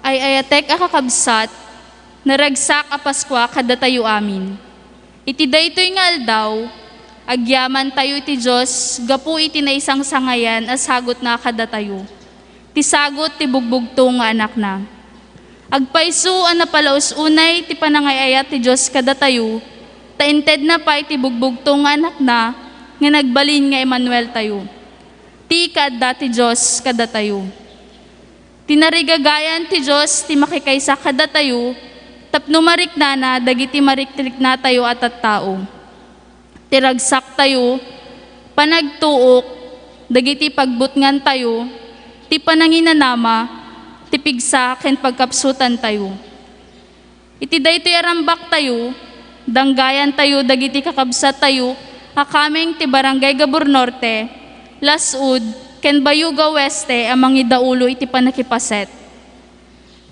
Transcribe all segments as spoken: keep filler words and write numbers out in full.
Ay-ayatek a kakabsat, naragsak a Paskua kadatayo amin. Iti daytoy nga aldaw, agyamantayo iti Dios gapu iti naisangsangayan a sagutna kadatayo, ti sagut ti bugbugto nga Anakna. Agpayso a napalaus unay ti panangay-ayat ti Dios kadatayo, ta intedna pay ti bugbugto nga Anakna nga nagbalin nga Emanueltayo, ti ikaadda ti Dios kadatayo. Tinarigagayan ti Dios ti makikaysa kadatayo tapno mariknana dagiti marikriknatayo a tattao. Ti ragsaktayo, panagtuok, dagiti pagbutngantayo, ti pananginanama, ti pigsa ken pagkapsutantayo. Iti daytoy a rambaktayo, danggayantayo dagiti kakabsattayo a kameng ti Barangay Gabor Norte, Las-ud, ken Bayuga Oeste a mangidaulo iti pannakipaset.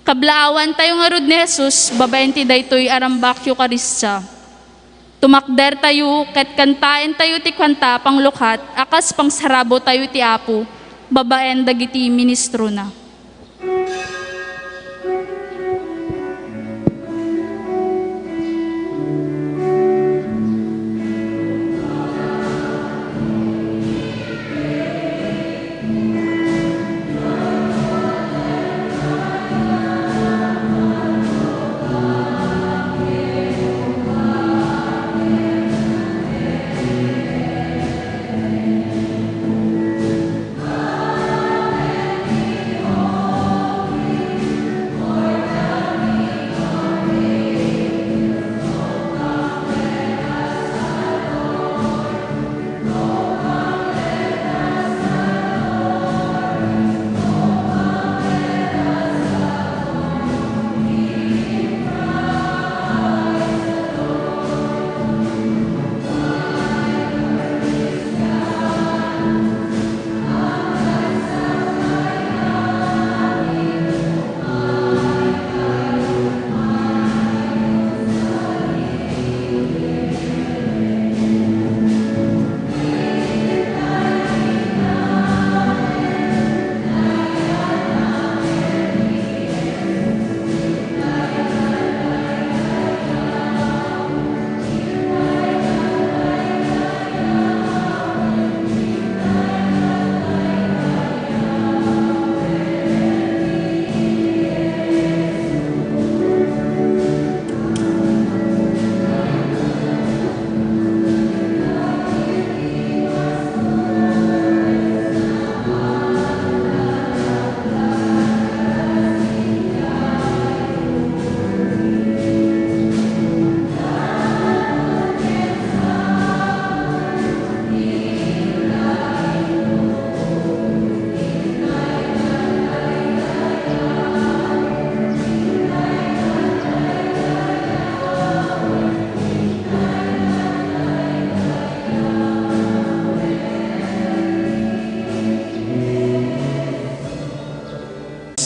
Kablaawantayo ngarud ni Jesus babaen ti daytoy a rambak Eukaristia. Tumakdertayo ket kantaentayo ti kanta a panglukat a kas pangsarabotayo ti Apo babaen dagiti ministrona.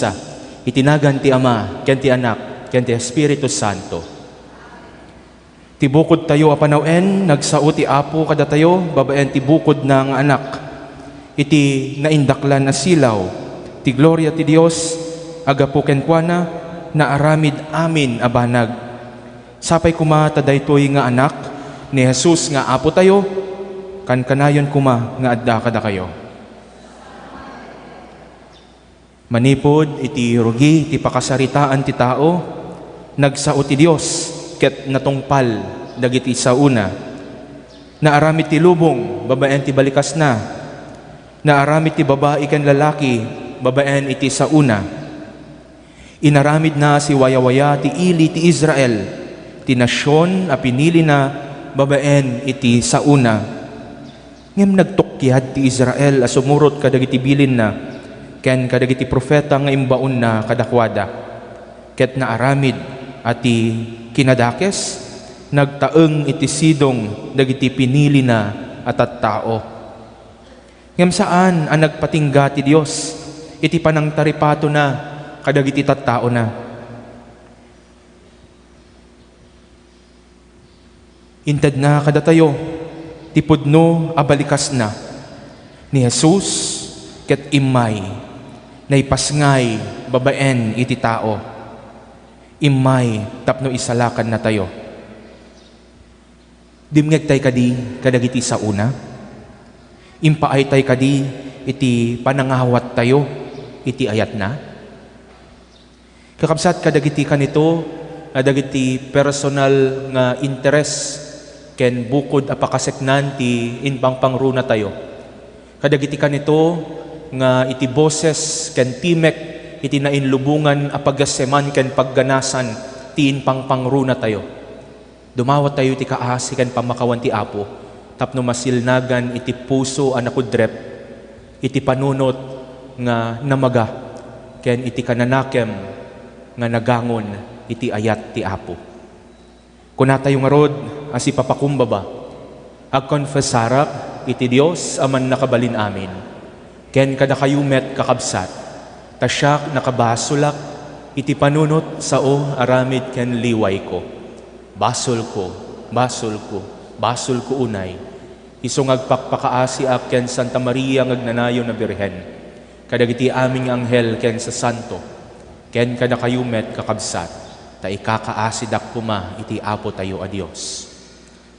Sa, iti nagan ti Ama, ken ti Anak, ken ti Espiritu Santo. Ti bukodtayo a panawen, nagsao ti Apo kadatayo babaen ti bukodna nga Anak. Iti naindaklan a silaw, ti gloria ti Dios, a gapu kenkuana, naaramid amin a banag. Sapay koma ta daytoy nga Anak ni Jesus nga Apotayo, kankanayon koma nga adda kadakayo. Manipud iti rugi ti pakasaritaan ti tao, nagsao ti Dios ket natungpal dagiti saona. Naaramid ti lubong babaen ti balikasna. Naaramid ti babai ken lalaki babaen iti saona. Inaramidna a siwayawaya ti ili ti Israel, ti nasion a pinilina babaen iti saona. Ngem nagtukkiad ti Israel a sumurot kadagiti bilinna ken kadagiti profeta nga imbaonna kadakuada, ket naaramid a ti kinadakes nagtaeng iti sidong dagiti pinilina a tattao. Ngem saan a nagpatingga ti Dios iti panangtaripatona kadagiti tattaona. Intedna kadatayo ti pudno a balikasna. Ni Jesus ket immay, Naipasngay babaen iti tao, immay tapno isalakannatayo. Dimngegtay kadi kadagiti saona? Impaaytay kadi iti panangawattayo iti ayatna? Kakabsat, kadagiti kanito a dagiti personal nga interes ken bukod a pakaseknan ti impangpangrunatayo. Kadagiti kanito nga iti boses ken timek iti nainlubongan a pagaseman ken pagganasan ti impangpangrunatayo. Dumawatayo iti kaasi ken pammakawan ti Apo tapno masilnagan iti puso a nakudrep, iti panunot nga namaga, ken iti kananakem nga nagangon iti ayat ti Apo. Kunatayo ngarud a sipapakumbaba, agkonfesarak iti Dios a Mannakabalin-amin, ken kadakayo met, kakabsat, ta siak nakabasolak iti panunot sao aramid ken liwayko. Basolko, basolko, basolko unay, isu nga agpakpakaasiak ken Santa Maria nga agnanayon a Birhen, kadagiti amin nga anghel ken sasanto, ken kadakayo met, kakabsat, ta ikakaasidak koma iti Apotayo a Dios.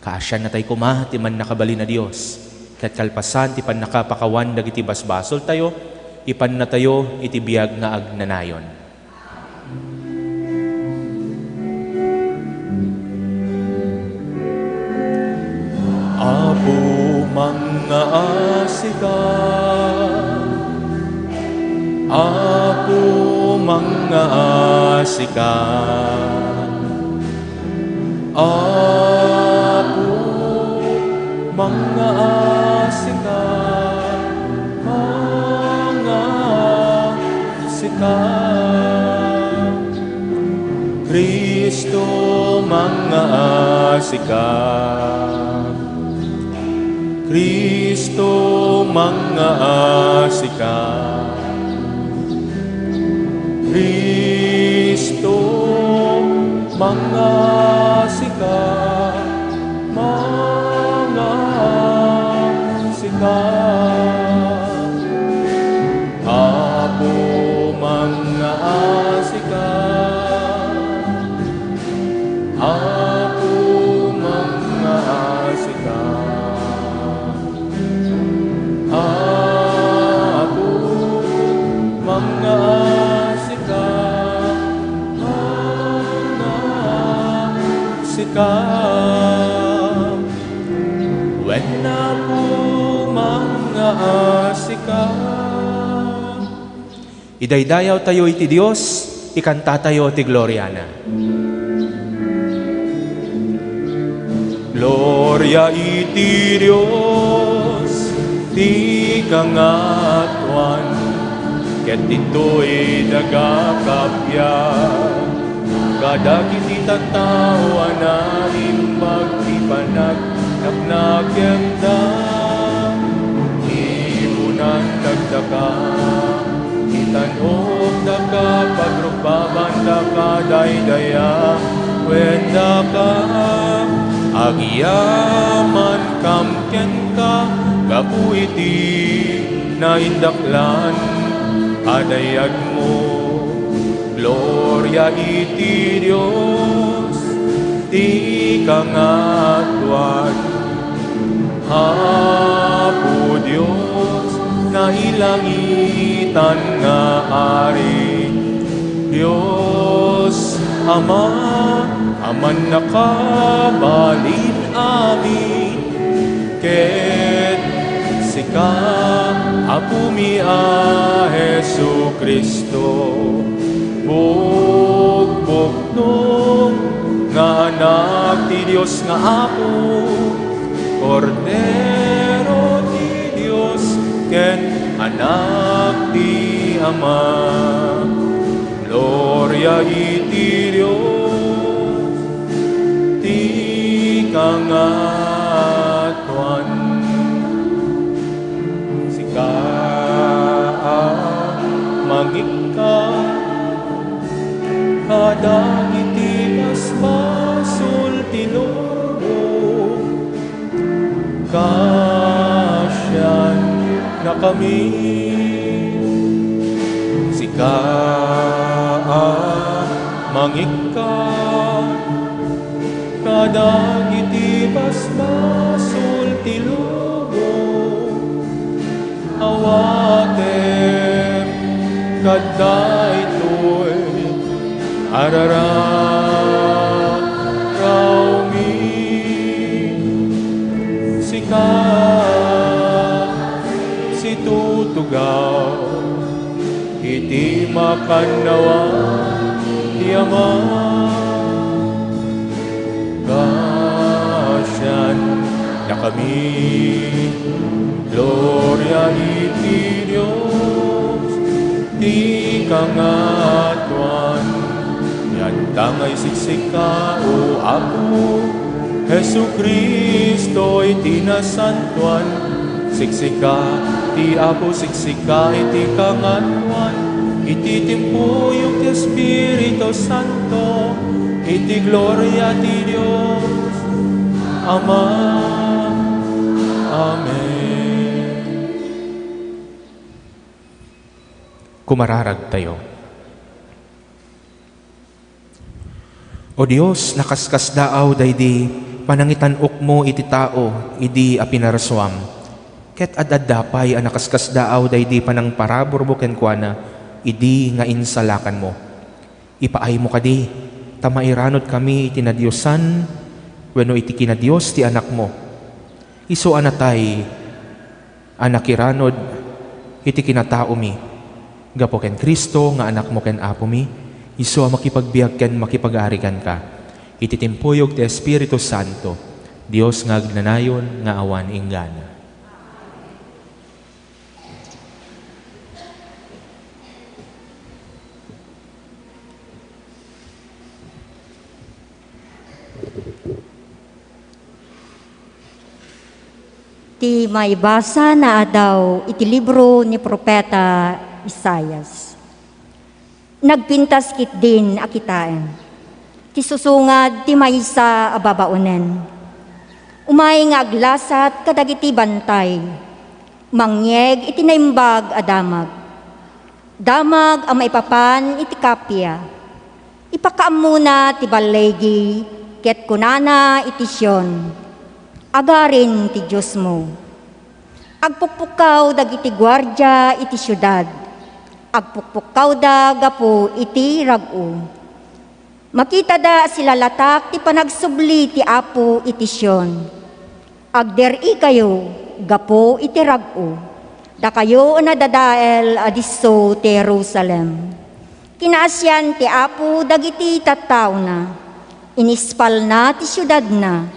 Kaasiannatay koma ti Mannakabalin a Dios, ket kalpasan ti pannakapakawan dagiti basbasoltayo, ipannatayo iti biag nga agnanayon. Apo, mangngaasika. Apo, mangngaasika. Apo, mangngaasika. Mangngaasika. Cristo, mangngaasika. Cristo, mangngaasika. Cristo, mangngaasika. Mangngaasika. Apo, mangngaasika. Apo, mangngaasika. Apo, mangngaasika. Mangngaasika. Wen, Apo, mangngaasika. Idaydayawtayo iti Dios, ikantatayo ti gloriana. Gloria iti Dios ti kangatoan, ket ditoy daga kappia. Kadagiti tattao a naimbag ti panagnagnakemda, ipunan dagdaka, itan-ok daka, pagrukbaban daka, daydayawen daka, agyamankam kenka gapu iti naindaklan a dayagmo. Gloria iti Dios ti kangatoan. Apo Dios, nailangitan nga Ari, Dios Ama a mannakabalin amin, ket sika, Apomi a Jesu-Cristo, bugbugtong nga Anak ti Dios nga Apo, Kordero ti Dios, ken Anak ti Ama. Gloria iti Dios ti kangatoan. Sika a mangikkat kadagiti basbasol ti lubong, kaasiannakami. Daan mangikkat kadagiti basbasol ti lubong. Awatem kad daytoy a rararawmi. Sika situtugaw iti makannawan ti Ama. Pasiandakami. Gloria iti Dios ti kangatoan. Yanta nga isiksika, O Apo Jesu-Cristo, iti nasantoan. Siksika ti Apo, siksika iti kangatoan, iti timpuyog ti Espiritu Santo, iti gloria ti Dios Ama. Amen. Kumararagtayo. O Dios, nakaskasdaaw daydi panangitan-okmo iti tao idi a pinarsuam, ket ad-adda pay a nakaskasdaaw daydi panangparaburmo kenkuana idi nga insalakanmo. Ipaaymo kadi ta mairanudkami iti nadiosan wenno iti kinadios ti Anakmo, isu a natay a nakiranud iti kinataomi. Gapu ken Cristo nga Anakmo ken Apomi, isu a makipagbiag ken makipag-ari kenka iti timpuyog ti Espiritu Santo, Dios nga agnanayon nga awan inggana. Ti maibasa naadaw iti libro ni Profeta Isaias. Nagpintas ketdin a kitaen ti susungad ti maysa a babaonen. Umay nga aglasat kadagiti bantay, mangyeg iti naimbag a damag. Damag a maipapan iti kappia. Ipakaammona ti balligi, ket kunana iti Sion, "Agarin ti Diosmo." Agpukpukkaw dagiti guardia iti siudad. Agpukpukkawda gapu iti rag-o. Makitada a silalatak ti panagsubli ti Apo iti Sion. Agder-ikayo gapu iti rag-o, dakayo a nadadael a disso ti Jerusalem. Kinaasian ti Apo dagiti tattaona. Inispalna ti siudadna.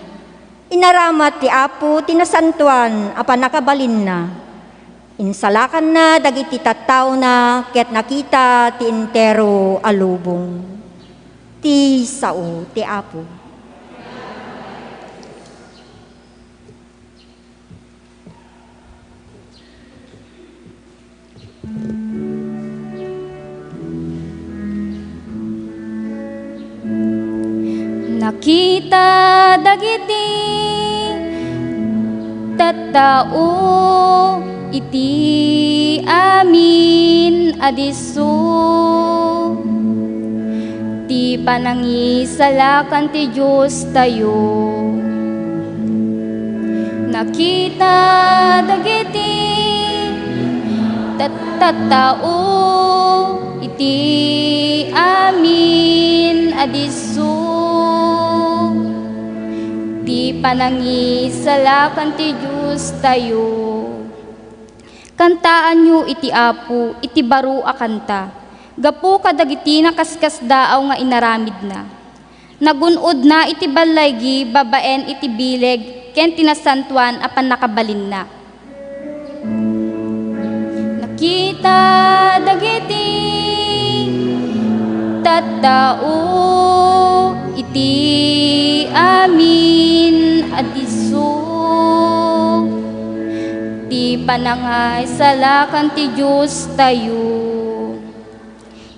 Inaramat ti Apo ti nasantoan a pannakabalinna. Insalakanna dagiti tattaona ket nakita ti entero a lubong. Ti sao ti Apo. Nakita dagiti tattao iti amin a disso ti panangisalakan ti Diostayo. Nakita dagiti tat-, tattao iti amin a disso ti panangisalakan ti Diostayo. Kantaanyo iti Apo iti baro a kanta, gapu kadagiti nakaskasdaaw nga inaramidna. Nagun-odna iti balligi babaen iti bileg ken ti nasantoan a pannakabalinna. Nakita dagiti tattao iti amin a disso ti panangisalakan ti Diostayo.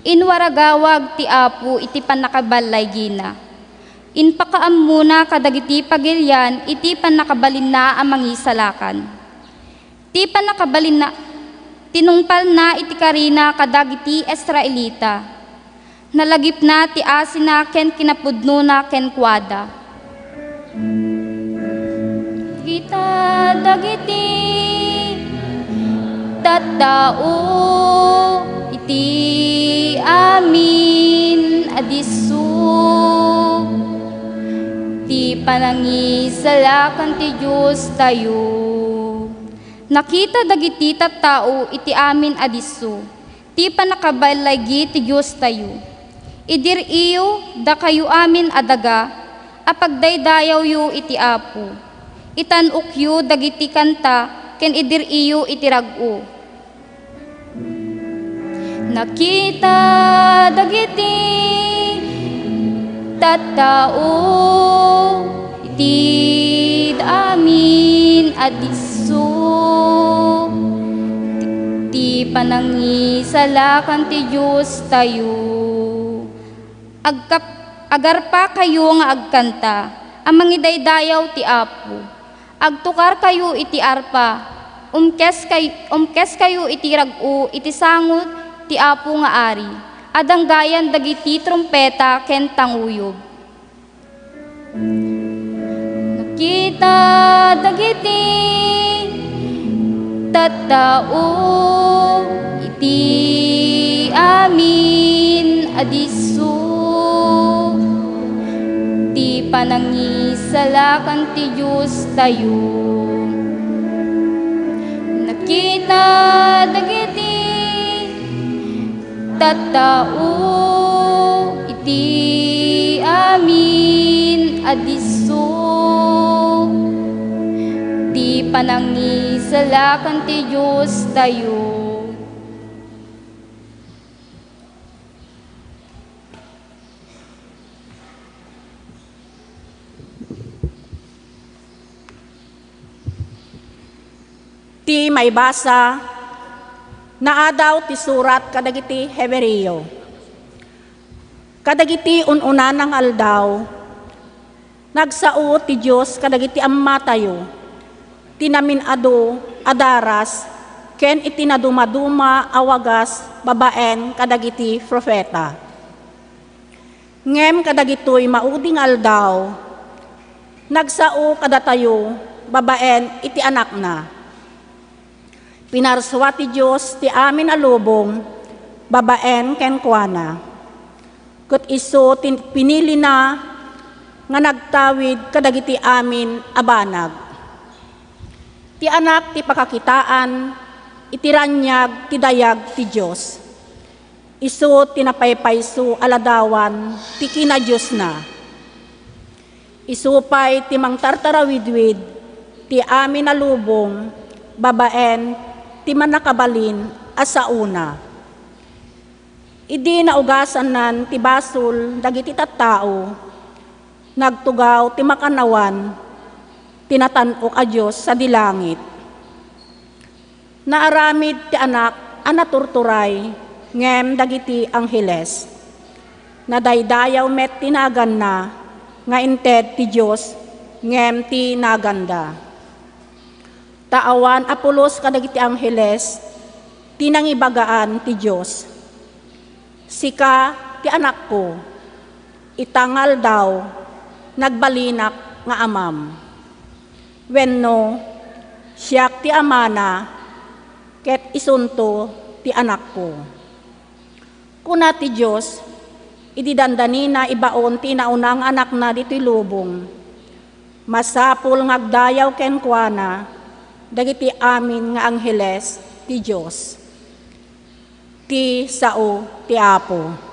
Inwaragawag ti Apo iti pannakaballigina. Impakaammona kadagiti pagilian iti pannakabalinna a mangisalakan. Ti pannakabalinna, Tinungpalna iti karina kadagiti Israelita. Nalagipna ti asina ken kinapudnona kenkuada. Kita dagiti tattao iti amin a disso ti panangisalakan ti Diostayo. Nakita dagiti tattao iti amin a disso ti pannakaballaygi ti Diostayo. Idir-iyo, dakayo amin a daga a pagdaydayawyo iti Apo. Itan-okyo dagiti kanta ken idir-iyo iti rag-o. Nakita dagiti tattao iti amin a disso ti panangisalakan ti Diostayo. Agkap-, agarpakayo nga agkanta a mangidaydayaw ti Apo. Agtukarkayo iti arpa, umkeskay-, umkeskayo iti rag-o iti sango ti Apo nga Ari, a danggayan dagiti trumpeta ken tanguyog. Nakita dagiti tattao iti amin a disso ti panangisalakan ti Diostayo. Nakita dagiti tattao iti amin a disso ti panangisalakan ti Diostayo. Ti maibasa, naadaw ti surat kadagiti Hebreo. Kadagiti un-unana nga aldaw, nagsao ti Dios kadagiti ammatayo, ti namin-adu a daras, ken iti nadumaduma a wagas babaen kadagiti profeta. Ngem kadagitoy maudi nga aldaw, nagsao kadatayo babaen iti Anakna. Pinarsua ti Dios ti amin a lubong babaen kenkuana, ket isu ti pinilina nga nagtawid kadagiti amin a banag. Ti Anak ti pakakitaan iti raniag ti dayag ti Dios. Isu ti napaypayso a ladawan ti kinadiosna. Isu pay ti mangtartarawidwid ti amin a lubong babaen ti Mannakabalin a saona. Idi naugasannan ti basol dagiti tattao, nagtugaw ti makannawan ti natan-ok a Dios sadi langit. Naaramid ti Anak a naturturay ngem dagiti angheles. Nadaydayaw met ti naganna nga inted ti Dios ngem ti naganda. Ta awan a pulos kadagiti angheles ti nangibagaan ti Dios. Sika ti Anakko, ita nga aldaw, nagbalinak nga Amam. Wenno, siak ti Amana, ket isunto ti Anakko. Kuna ti Dios, idi dandanina ibaon ti inauna nga Anakna ditoy lubong, masapul nga agdayaw kenkuana dagiti amin nga angheles ti Dios. Ti sao ti Apo.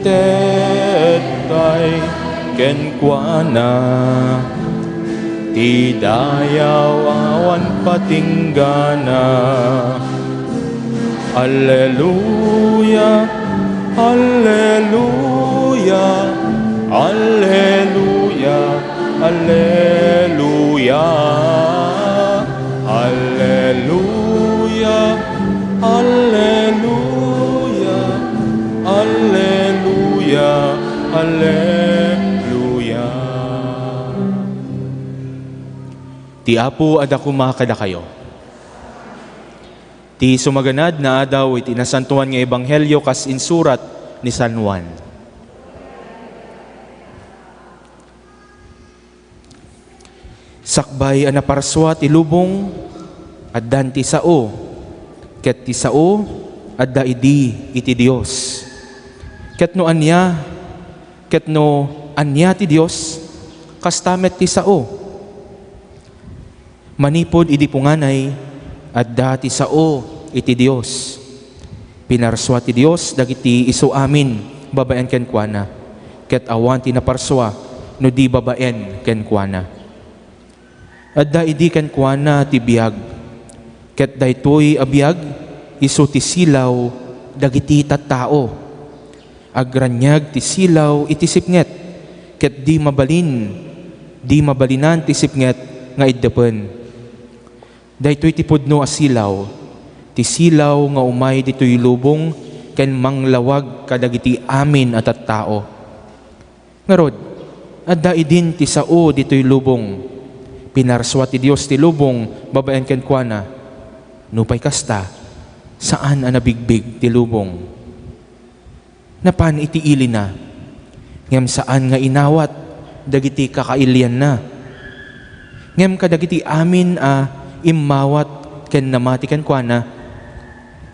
Tettay kenkuana ti dayaw awan patinggana. Alleluia, alleluia, alleluia, alleluia. Alleluia, alleluia, alleluia, alleluia. Ti Apo adda koma kadakayo. Ti sumaganad nga adaw iti Nasantoan nga Ebanghelio kas insurat ni San Juan. Sakbay a naparsua ti lubong, addan ti sao, ket ti sao adda idi iti Dios. Ket no ania, ket no ania ti Dios, kasta met ti sao. Manipud idi punganay, adda ti sao iti Dios. Pinarsua ti Dios dagiti isu amin babaen kenkuana, ket awan ti naparsua no di babaen kenkuana. Adda idi kenkuana ti biag, ket daytoy a biag isu ti silaw dagiti tattao. Agraniag ti silaw iti sipnget, ket di mabalin, di mabalinan ti sipnget nga iddepen. Daytoy ti pudno a silaw, ti silaw nga umay ditoy lubong ken manglawag kadagiti amin a tattao. Ngarud, adda idin ti sao ditoy lubong. Pinarsua ti Dios ti lubong babaen kenkuana. Nupay kasta, saan a nabigbig ti lubong. Napan iti ilina, ngem saan nga inawat dagiti kakailianna. Ngem kadagiti amin a immawat ken namati kenkuana,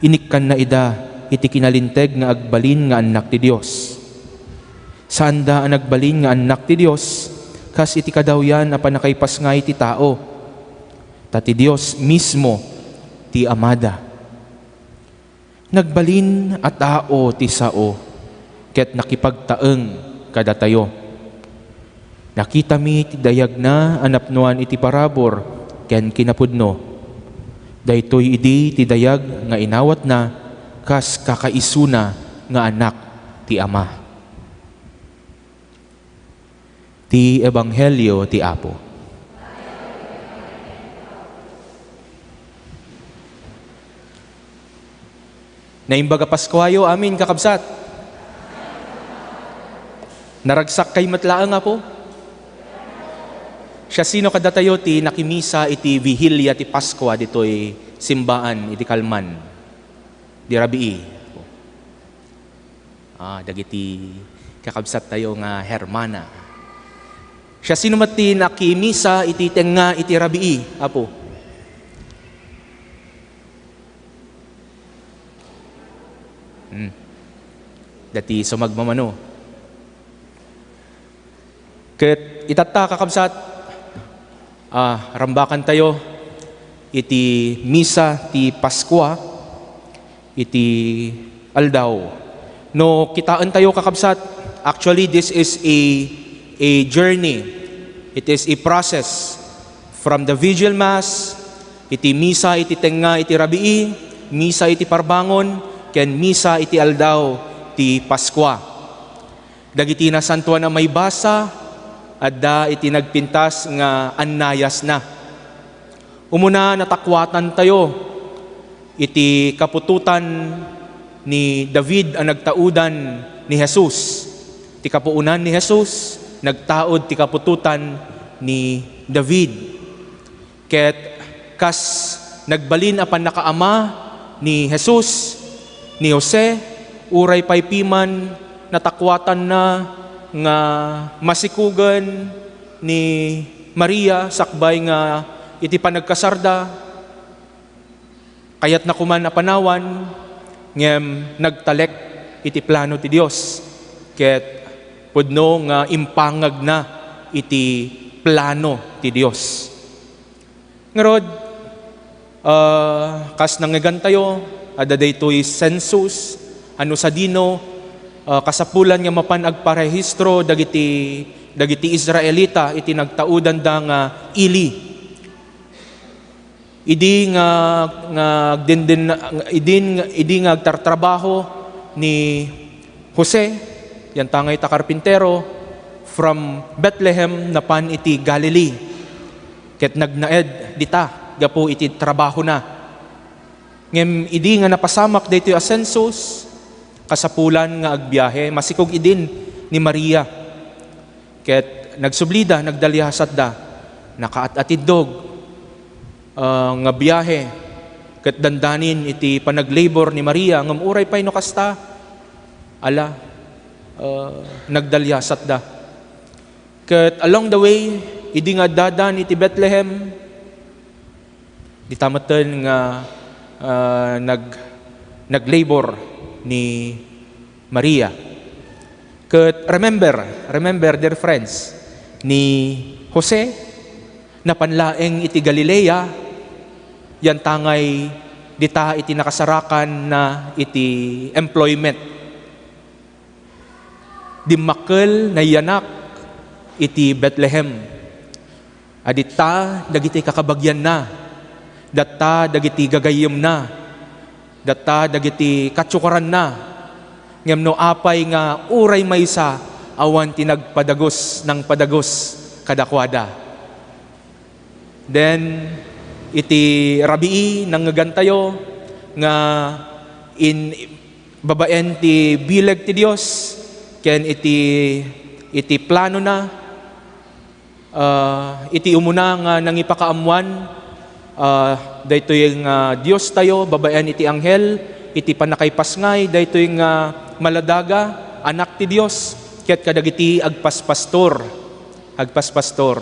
inikkanna ida iti kinalinteg nga agbalin nga annak ti Dios. Saanda a nagbalin nga annak ti Dios kas iti kadawyan a pannakaipasngay ti tao, ta ti Dios mismo ti Amada. Nagbalin a tao ti sao, ket nakipagtaeng kadatayo. Nakitami ti dayagna a napnoan iti parabur ken kinapudno. Daytoy idi ti dayag nga inawatna kas kakaisuna nga Anak ti Ama. Ti Ebanghelio ti Apo. Naimbag a Paskuayo amin, kakabsat. Naragsakkay met laeng, Apo. Siasino kadatayo ti nakimisa iti Vihilia ti Paskua ditoy simbaan iti kalman? Di rabii, Apo. Ah, dagiti kakabsattayo nga hermana. Siasino met ti nakimisa iti tengnga iti rabii, Apo? Hmm. Dati sumagmamano. Ket itatta, kakabsat, ah, rambakantayo iti misa ti Paskua iti aldaw. No kitaentayo, kakabsat, actually, this is a, a journey. It is a process from the Vigil Mass, iti misa iti tengnga iti rabii, misa iti parbangon, ken misa iti aldaw ti Paskua. Dagiti nasantoan a maibasa, adda iti nagpintas nga annayasna. Umuna, natakuatantayo iti kaputotan ni David a nagtaudan ni Jesus. Ti kapuonan ni Jesus, nagtaud ti kaputotan ni David. Ket kas nagbalin a pannakaama ni Jesus, ni Jose, uray pay piman natakuatanna nga masikugen ni Maria sakbay nga iti panagkasarda, kayatna koman a panawan, ngem nagtalek iti plano ti Dios, ket pudno nga impangagna iti plano ti Dios. Ngarud, ah, kas nangngegantayo, adda daytoy sensus, a no sadino, Ah, kasapulan nga mapan agparehistro dagiti, dagiti Israelita iti nagtaudanda nga ili. Idi nga, nga agdenden-, idin-, idi nga agtartrabaho ni Jose, yantangay ta karpintero, from Bethlehem napan iti Galilee, ket nagnaed dita gapu iti trabahona. Ngem idi nga napasamak daytoy a census, kasapulan nga agbiahe, masikog idin ni Maria. Ket nagsublida, nagdaliasatda, nakaat-atiddog, ah, nga biahe, ket dandanin iti panaglabor ni Maria. Ngem uray pay no kasta, ala, ah, nagdaliasatda. Ket along the way, idi nga addadan iti Bethlehem, dita metten nga, ah, nag-, naglabor ni Maria. Ket remember, remember, dear friends, ni Jose, napan laeng iti Galilea, yantangay dita iti nakasarakanna iti employment. Dimmakkel, nayanak iti Bethlehem. Adita dagiti kakabagianna, datta dagiti gagayyemna, datta dagiti katsukaranna. Ngem no apay nga uray maysa, awan ti nagpadagus, nangpadagus kadakuada. Then, iti rabii, nangngegantayo nga in-, babaen ti bileg ti Dios ken iti, iti planona, ah, iti umuna nga nangipakaammoan, ah, daytoy nga Diostayo babaen iti anghel, iti pannakaipasngay, daytoy nga maladaga, Anak ti Dios, ket kadagiti agpaspastor, agpaspastor.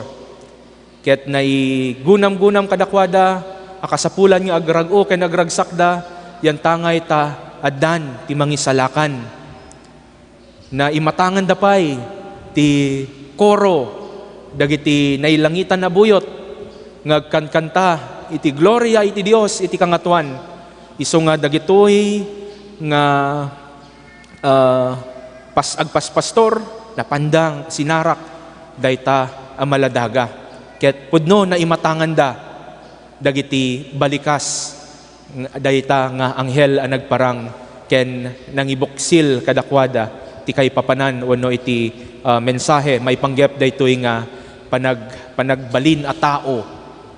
Ket naigunamgunam kadakuada a kasapulan nga agrag-o ken agragsakda, yantangay ta addan ti mangisalakan. Naimatanganda pay ti koro dagiti nailangitan a buyot nga agkankanta iti gloria iti Dios iti kangatoan. Isu nga dagitoy nga, ah, pas-, agpaspastor, napanda sinarak dayta a maladaga. Ket pudno naimatanganda dagiti balikas nga, dayta nga anghel a nagparang ken nangibuksil kadakuada ti kaipapanan wenno iti, ah, mensahe maipanggep daytoy nga panag-, panagbalin a tao,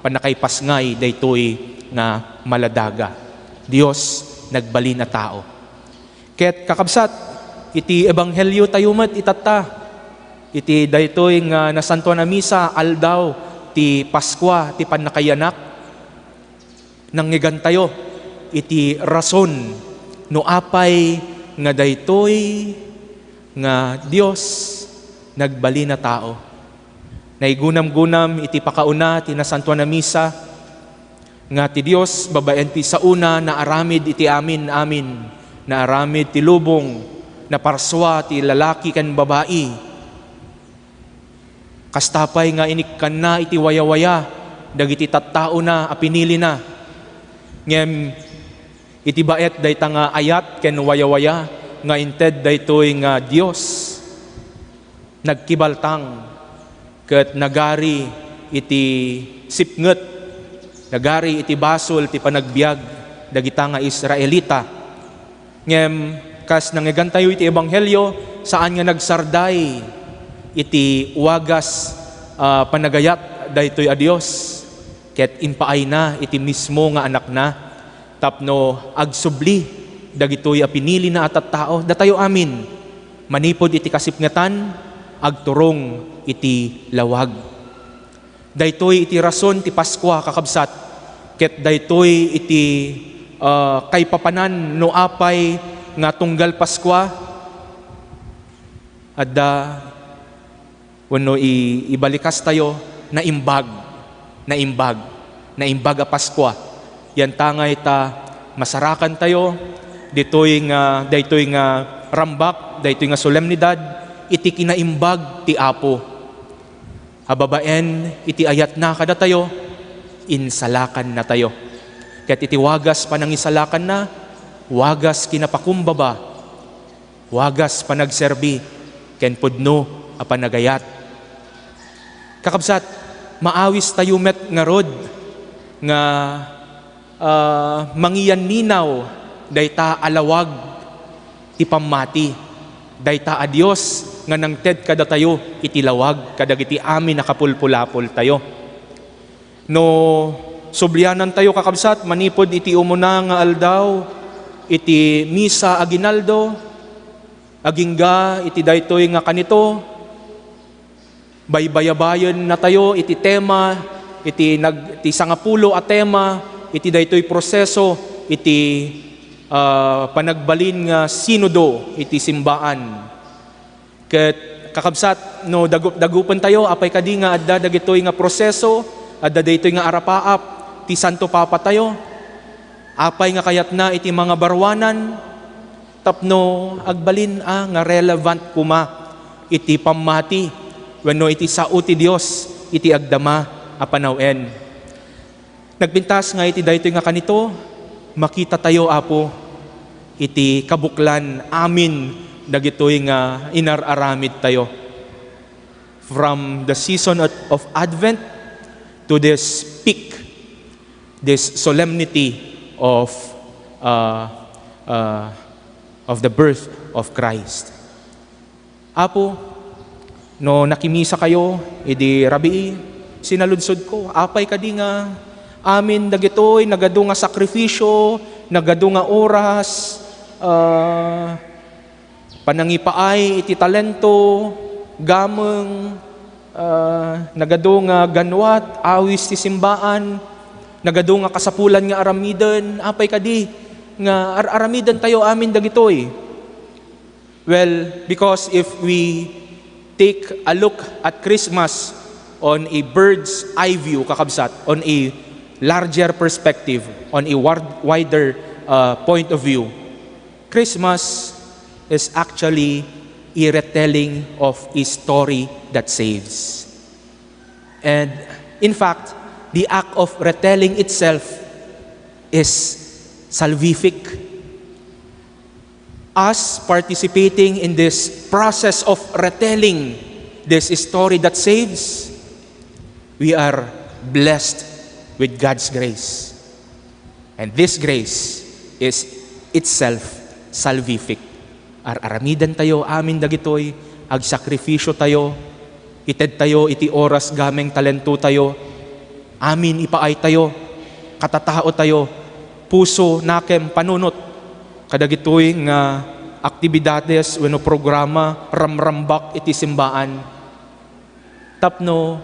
pannakaipasngay daytoy nga maladaga. Dios nagbalin a tao. Ket kakabsat, iti ebangheliotayo met itatta, iti daytoy nga Nasantoan a Misa, aldaw ti Paskua, ti pannakayanak, nangngegantayo iti rason no apay nga daytoy nga Dios nagbalin a tao. Naigunamgunam iti pakauna ti Nasantoan a Misa nga ti Dios babaen ti saona naaramid iti amin-amin, naaramid ti lubong, naparsua ti lalaki ken babai. Kasta pay nga inikkanna iti wayawaya dagiti tattaona a pinilina. Ngem iti baet dayta nga ayat ken wayawaya nga inted daytoy nga Dios, nagkibaltang ket nagari iti sipnget, nagari iti basol ti panagbiag dagita nga Israelita. Ngem kas nangngegantayo iti ebanghelio, saan nga nagsarday iti wagas, ah, panagayat daytoy a Dios, ket impaayna iti mismo nga Anakna tapno agsubli dagitoy a pinilina a tattao, datayo amin, manipud iti kasipngetan, agturong iti lawag. Daytoy iti rason ti Paskua, kakabsat, ket daytoy iti, ah, kaipapanan no apay nga tunggal Paskua, adda wenno i-, ibalikastayo, naimbag, naimbag, naimbag a Paskua. Yantangay ta masarakantayo ditoy nga, daytoy nga rambak, daytoy nga solemnidad iti kinaimbag ti Apo. A babaen iti ayatna kadatayo, insalakannatayo. Ket iti wagas panangisalakanna, wagas kinapakumbaba, wagas panagserbi, ken pudno a panagayat. Kakabsat, maawis tayo met ngarud nga, ah, mangiyaninaw dayta a lawag ti pammati, dayta a Dios nga nangted kadatayo iti lawag kadagiti amin a kapulpulapoltayo. No sublianantayo, kakabsat, manipud iti umuna nga aldaw iti Misa Aguinaldo, agingga iti daytoy nga kanito, baybayabayennatayo iti tema, iti nag-, ti sangapulo a tema iti daytoy proseso iti, ah, panagbalin nga sinodo iti simbaan. Ket, kakabsat, no dagup-dagupentayo, apay kadi nga adda dagitoy nga proseso, adda daytoy nga arapaap ti Santo Papatayo? Apay nga kayatna iti mangabaruanan tapno agbalin a nga relevant koma iti pammati wenno iti sao ti Dios iti agdama a panawen? Nagpintas nga iti daytoy nga kanito, makitatayo, Apo, iti kabuklan amin dagitoy nga inar-aramidtayo. From the season of, of Advent to this peak, this solemnity of, uh, uh, of the birth of Christ. Apo, no nakimisakayo idi rabii, sinaludsodko, apay kadi nga amin dagitoy nagadu nga sakrifisio, nagadu nga oras, ah, panangipaay iti talento, gameng, ah, nagadu nga ganuat, awis ti simbaan, nagadu nga kasapulan nga aramiden, apay kadi nga ar-aramidentayo amin dagitoy? Well, because if we take a look at Christmas on a bird's eye view, kakabsat, on a larger perspective, on a war-, wider, uh, point of view, Christmas is actually a retelling of a story that saves. And in fact, the act of retelling itself is salvific. Us participating in this process of retelling this story that saves, we are blessed with God's grace. And this grace is itself salvific. Ar-aramidentayo amin dagitoy, agsakrifisiotayo, itedtayo iti oras, gameng, talentotayo, amin ipaaytayo, katataotayo, puso, nakem, panunot, kadagitoy nga aktibidades wenno programa, ramrambak iti simbaan. Tapno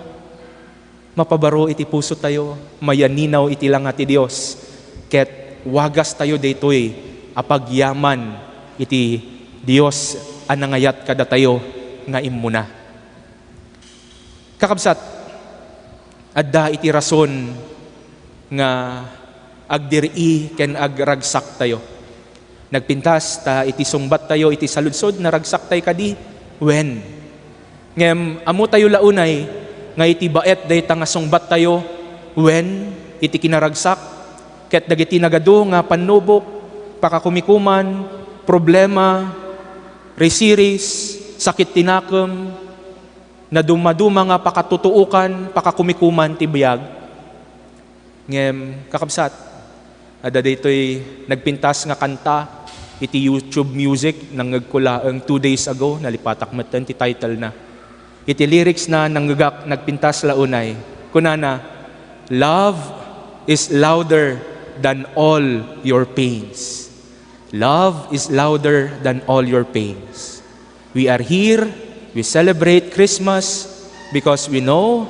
mapabaro iti pusotayo, mayaninaw iti langa ti Dios, ket wagastayo daytoy a pagyaman iti Dios a nangayat kadatayo nga immuna. Kakabsat, adda iti rason nga agdiri ken agragsaktayo. Nagpintas ta iti sungbattayo iti saludsod, naragsaktay kadi? Wen. Ngem ammotayo la unay nga iti baet dayta nga sungbattayo, wen, iti kinaragsak, ket dagiti nagadu nga pannubok, pakakumikuman, problema, risiris, sakit ti nakem, nadumaduma nga pakatutuokan, pakakumikuman ti biag. Ngem, kakabsat, adda daytoy nagpintas nga kanta iti YouTube Music, nangngegko laeng two days ago, nalipatak metten ti title na. Iti lyrics na, nangngegak, nagpintas la unay. Kunana, "Love is louder than all your pains." Love is louder than all your pains. We are here, we celebrate Christmas because we know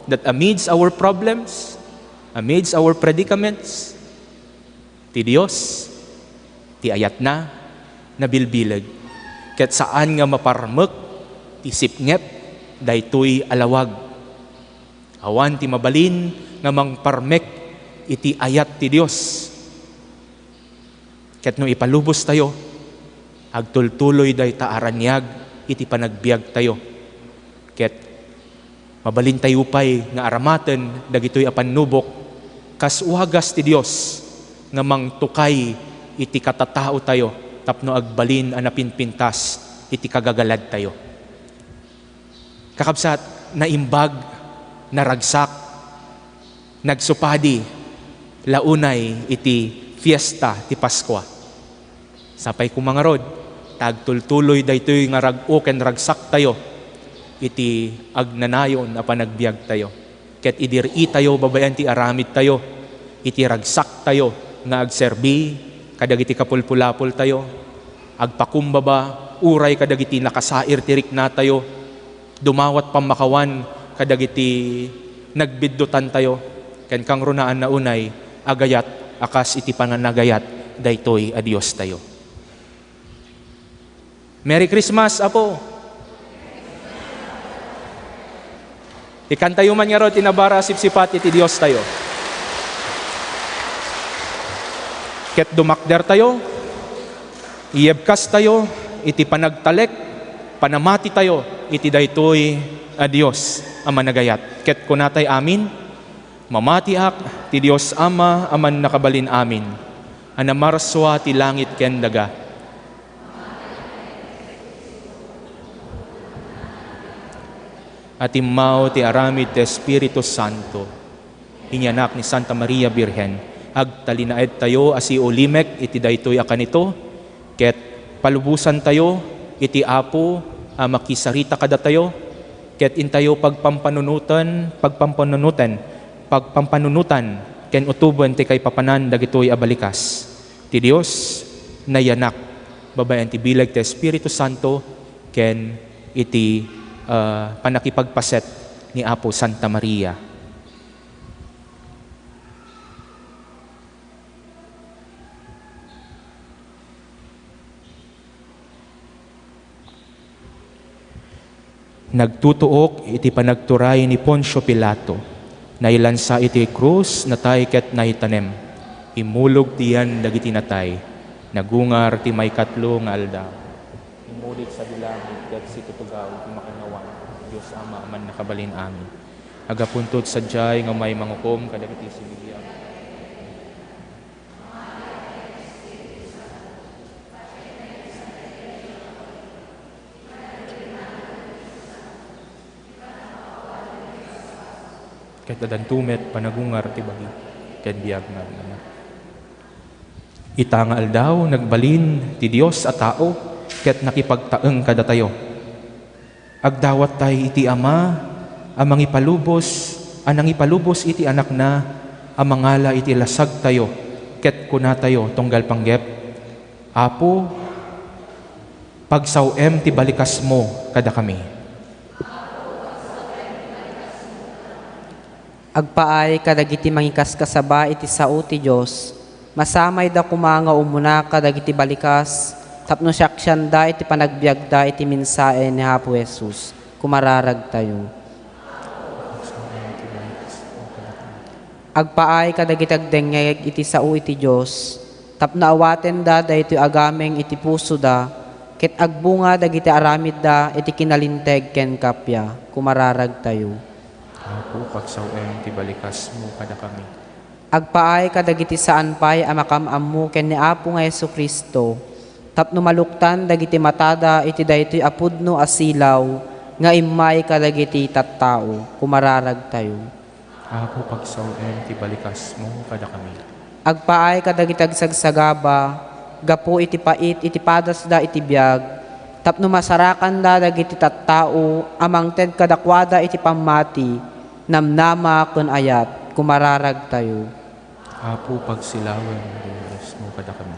that amidst our problems, amidst our predicaments, ti Dios, ti ayatna, nabilbileg. Ket saan nga maparmek ti sipnget daytoy a lawag. Awan ti mabalin nga mangparmek iti ayat ti Dios. Ket no ipalubostayo, agtultuloy dayta a raniag iti panagbiagtayo. Ket mabalintayo pay nga aramaten dagitoy a pannubok kas wagas ti Dios nga mangtukay iti katataotayo, tapno agbalin a napinpintas iti kagagaladtayo. Kakabsat, naimbag, naragsak, nagsupadi la unay iti fiesta ti Paskua. Sapay koma ngarud, ta agtultuloy daytoy nga rag-o ken ragsaktayo iti agnanayon a panagbiagtayo. Ket idi ri-itayo babaen ti aramidtayo, iti ragsaktayo nga agserbi kadagiti kapulpulapoltayo, agpakumbaba uray kadagiti nakasair ti riknatayo, dumawat pammakawan kadagiti nagbiddutantayo, ken kangrunaan a unay agayat a kas iti pananagayat daytoy a Diostayo. Merry Christmas, Apo! Ikantayo man ngarud ti nabara a sipsipat iti Diostayo. Ket dumakdertayo, iyebkastayo iti panagtalek, panamatitayo iti daytoy a Dios a managayat. Ket kunatay amin, "Mamatiak ti Dios Ama a Mannakabalin-amin, a namarsua ti langit ken daga, a timmaw ti aramid ti Espiritu Santo, inyanak ni Santa Maria Birhen, agtalinaedtayo a siulimek iti daytoy a kanito, ket palubosantayo iti Apo a makisarita kadatayo, ket intayo pagpampanunoten, pagpampanunoten, pagpampanunotan, ken utoben ti kaipapanan dagitoy a balikas ti Dios, nayanak babaen ti bileg ti Espiritu Santo, ken iti, ah, pannakipagpaset ni Apo Santa Maria." Nagtutuok iti panagturay ni Poncio Pilato. Nailansa iti krus, natay ket naitanem. Immulog ti yan dagiti natay. Nagungar ti maikatlo nga aldaw. Immuli sadi langit ket situtugaw ti makannawan ti Dios Ama a Mannakabalin-amin. Agapunto sadiay nga umay mangukom kadagiti sibibiag. Ket addanto met panagungar ti bagi ken biag nga agnana. Ita nga aldaw, nagbalin ti Dios a tao ket nakipagtaeng kadatayo. Agdawattay iti Ama a mangipalubos, a nangipalubos iti Anakna a mangala iti lasagtayo, ket kunatayo tunggal panggep, "Apo, pagsaw-em ti balikasmo kadakami." Agpaay kadagiti mangikaskasaba iti sao ti Dios, masamayda koma nga umuna kadagiti balikas tapno siaksianda iti panagbiagda iti mensahe ni Apo Jesus. Kumararagtayo. Agpaay kadagiti agdengngeg iti sao iti Dios, tapno awatenda daytoy a gameng iti pusoda, ket agbunga dagiti aramidda iti kinalinteg ken kappia. Kumararagtayo. Apo, pagsaw-em ti balikasmo kadakami. Agpaay kadagiti saan pay a makam-ammo ken ni Apo nga Jesu-Cristo, tapno maluktan dagiti matada iti daytoy a pudno a silaw nga immay kadagiti tattao. Kumararagtayo. Apo, pagsaw-em ti balikasmo kadakami. Agpaay kadagiti agsagsagaba gapu iti pait iti padasda iti biag, tapno masarakanda dagiti tattao a mangted kadakuada iti pammati, namnama ken ayat. Kumararagtayo. Apo, pagsilawen ti balikasmo kadakami.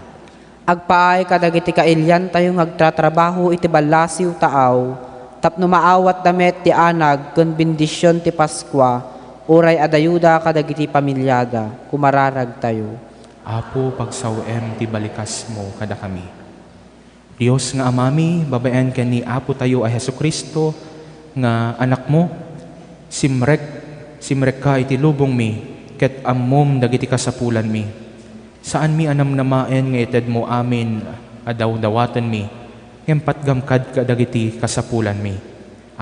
Agpaay kadagiti kailiantayo nga agtatrabaho iti ballasiw taaw, tapno maawatda met ti anag ken bendision ti Paskua, uray adayoda kadagiti pamiliada. Kumararagtayo. Apo, pagsaw-em ti balikasmo kadakami. Dios nga Amami, babaen ken ni Apotayo a Jesu-Cristo nga Anakmo, simrek, simrekka iti lubongmi, ket ammom dagiti kasapulanmi. Saanmi a namnamaen nga itedmo amin a dawdawatenmi, ngem patgam kad kadagiti kasapulanmi.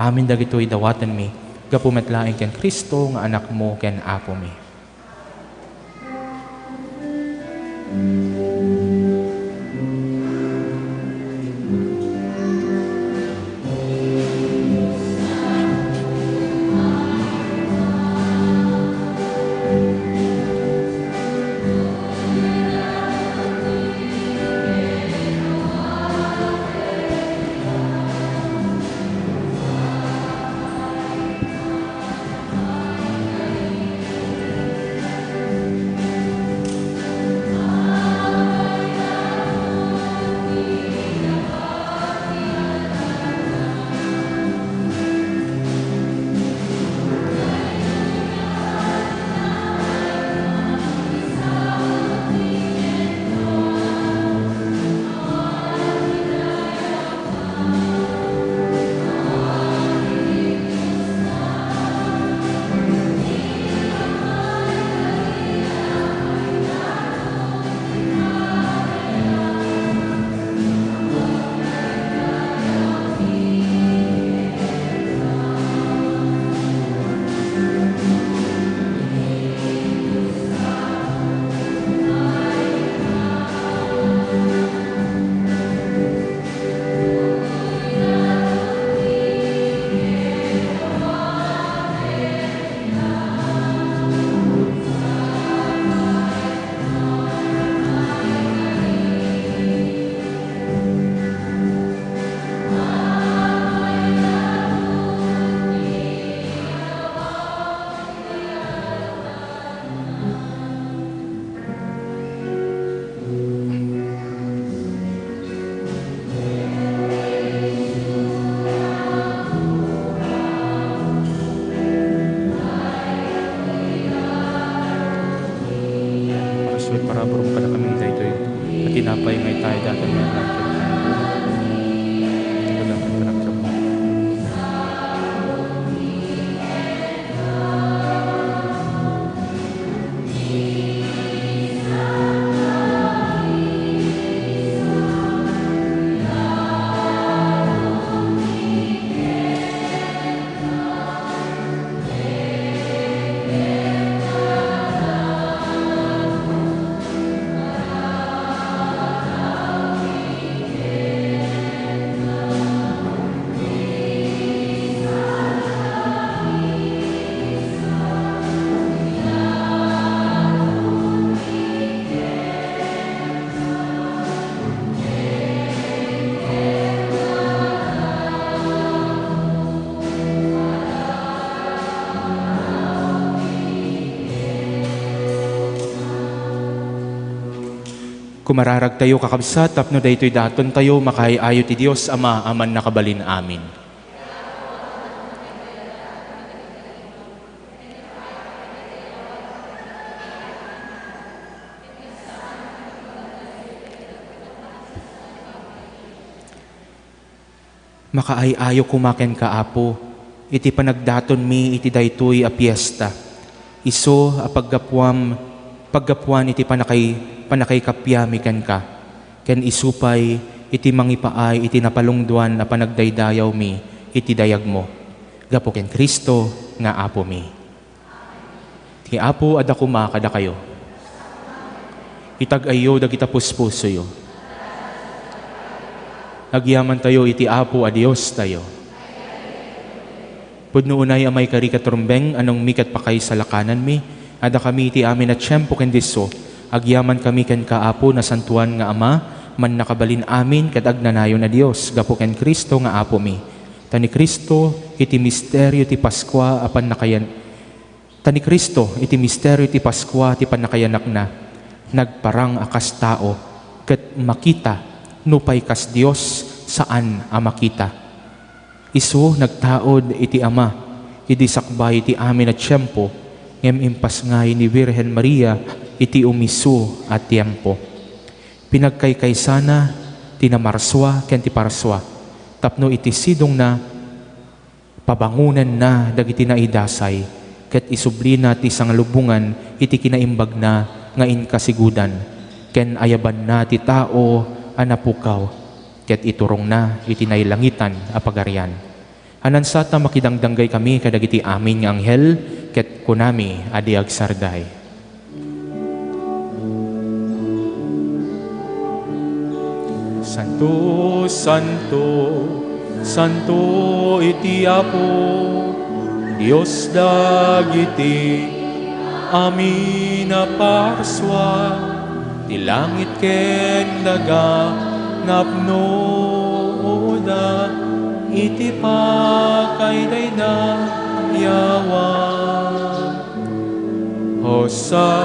Amin dagitoy dawatenmi gapu met laeng ken Cristo nga Anakmo ken Apomi. Mararagtayo, kakabsat, tapno daytoy datontayo makaay-ayo ti Dios Ama a Mannakabalin-amin. Makaay-ayo koma kenka, Apo, iti panagdatonmi iti daytoy a fiesta. Isu a paggapuam-, paggapuan iti pannakay-, pannakaykappiami kenka, ken isu pay iti mangipaay iti napalungduan a panagdaydayawmi iti dayagmo. Gapu ken Cristo nga Apomi. Ti Apo adda koma kadakayo. Itag-ayyo dagita puspusoyo. Agyamantayo iti Apo a Diostayo. Pudno unay a maikari ket rumbeng a nangmi ket pakaisalakananmi, a dakami iti amin a tiempo ken disso, agyamankami kenka, Apo, nasantoan nga Ama, mannakabalin-amin ket agnanayon a Dios, gapu ken Cristo nga Apomi. Ta ni Cristo, iti misterio ti Paskua a pannakayan-, Ta ni Cristo, iti misterio ti Paskua ti pannakayanakna, nagparang a kas tao, ket makita, nupay kas Dios, saan a makita. Isu nagtaud iti Ama, idi sakbay ti amin a tiempo, ngem impasngay ni Birhen Maria iti umisu a tiempo. Pinagkaykaysana ti namarsua ken ti parsua, tapno iti sidongna, pabangonenna dagiti naidasay, ket isublina ti sangalubongan iti kinaimbagna nga inkasigudan, ken ayabanna ti tao a napukaw, ket iturongna iti nailangitan a pagarian. Ania, ta makidangdanggaykami kadagiti amin nga anghel, ket kunami a di agsarday. Santo, santo, santo iti Apo, Dios dagiti amin a parsua, ti langit ken daga napnoda iti pakaidaydayawan. Hosanna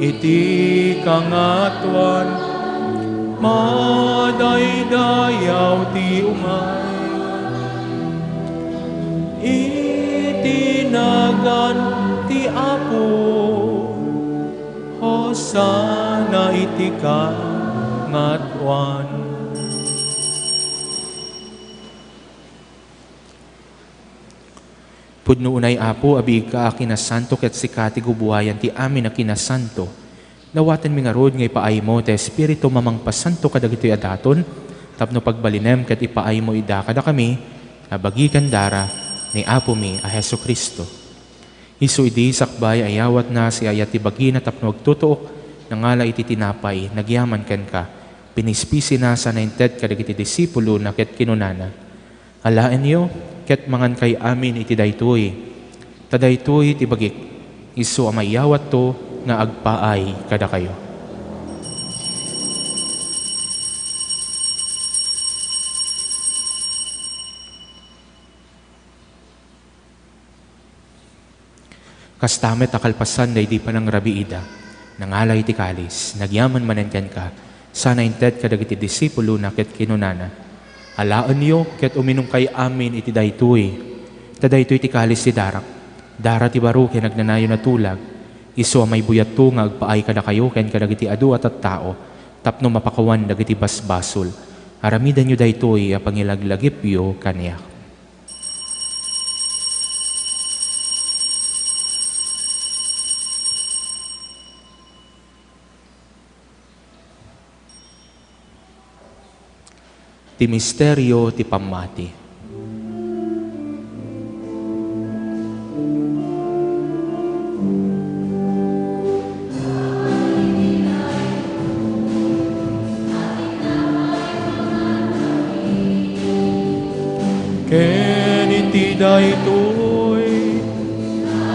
iti kangatoan, madaydayaw ti umay iti nagan ti Apo. Hosanna iti kangatoan. Pudno unay, Apo, a biigka a kinasanto ket sika ti gubuayan ti amin a kinasanto. Dawatenmi ngarud nga ipaaymo ti Espiritum a mangpasanto kadagitoy a daton tapno pagbalinem ket ipaaymo ida kadakami a bagi ken dara ni Apomi a Jesu-Cristo. Isu idi sakbay a iyawatna siya ti bagina tapno agtutuok, nangala iti tinapay, nagyaman kenka, pinispisina sana inted kadagiti disipulona ket kinunana, Alaenyo ket mangankay amin iti daytoy. Ta daytoy ti bagik, isu a maiyawatto nga agpaay kadakayo. Kasta met a kalpasan daydi panangrabiida, nangala iti kalis, nagyaman manen kenka, sana inted kadagiti disipulona ket kinunana, Alaenyo ket uminumkay amin iti daytoy. Ta daytoy ti kalis ti darak, dara ti baro ken agnanayon a tulag, isu a maibuyatto nga agpaay kadakayo ken kadagiti adu a tattao tapno mapakawan dagiti basbasol. Aramidenyo daytoy a pangilaglagipyo kaniak. Ti misterio ti pammati. Ken iti daytoy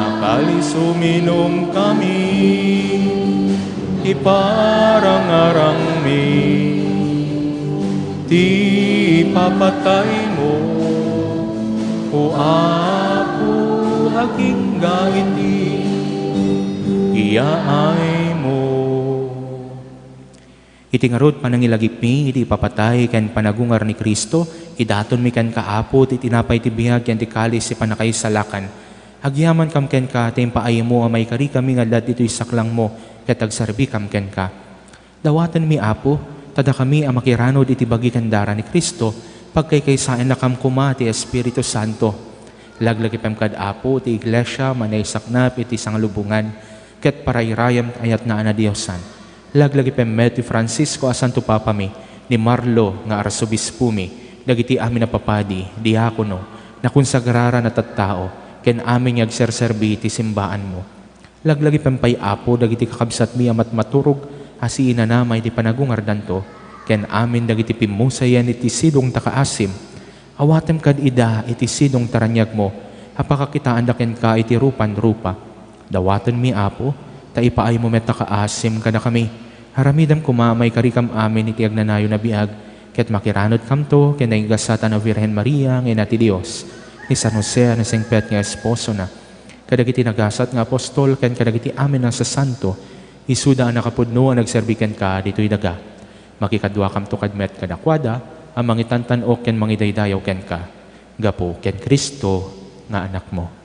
a kalis uminumkami ti parangarangmi, ti ipapataymo, O Apo, agingga iti yaaymo. Iti ngarud, panangilagipmi iti ipapatay ken panagungar ni Cristo, idatonmi kenka, Apo, ti tinapay ti biag ken ti kalis ti pannakaisalakan. Agyamankam kenka ti impaaymo a maikarikami nga adda ditoy saklangmo ket agserbikam kenka. Dawatenmi, Apo, ta dakami a makiranud iti bagi ken dara ni Cristo, pagkaykaysaennakam koma ti Espiritu Santo. Laglagipem kad, Apo, ti Iglesia a naisaknap iti sangalubongan ket parairayam ti ayatna a nadiosan. Laglagipem met ti Francisco a Santo Papami, ni Marlo nga Arsobispomi, dagiti amin a papadi, diakono, nakonsagraran a tattao, ken amin nga agserserbi iti simbaanmo. Laglagipem pay, Apo, dagiti kakabsatmi a matmaturog a siinanama iti panagungardanto, ken amin dagiti pimmusayen iti sidongta nga asim. Awatem kad ida iti sidongta a raniagmo a pakakitaanda kenka iti rupan rupa. Dawatenmi, Apo, ta ipaaymo met a kaasim kadakami. Aramidem koma a maikarikam amin iti agnanayon a biag, ket makiranudkamto ken naigasatan a Birhen Maria nga Ina ti Dios, ni San Jose a nasingpet nga esposona, kadagiti nagasat nga apostol ken kadagiti amin a sasanto, isuda a nakapudno a nagserbi kenka ditoy daga. Makikaduakamto kad met kadakuada a mangitantan-ok ken mangidaydayaw kenka, gapu ken Cristo nga Anakmo.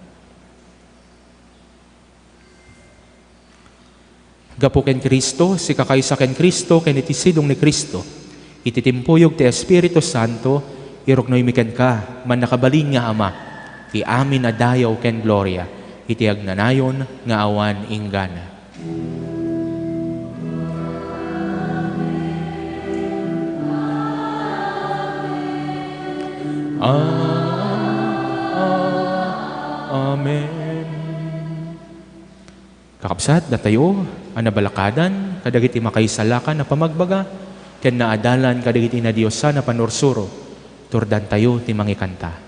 Gapu ken Cristo, sikakaysa ken Cristo, ken iti sidong ni Cristo, iti timpuyog ti Espiritu Santo, iruknoymi kenka, mannakabalin nga Ama, ti amin a dayaw ken gloria, iti agnanayon nga awan inggana. A-, a-, Amen. Kakabsat, datayo a nabalakadan kadagiti makaisalakan a pamagbaga ken naadalan kadagiti nadiosan a panursuro, turdantayo ti mangikanta.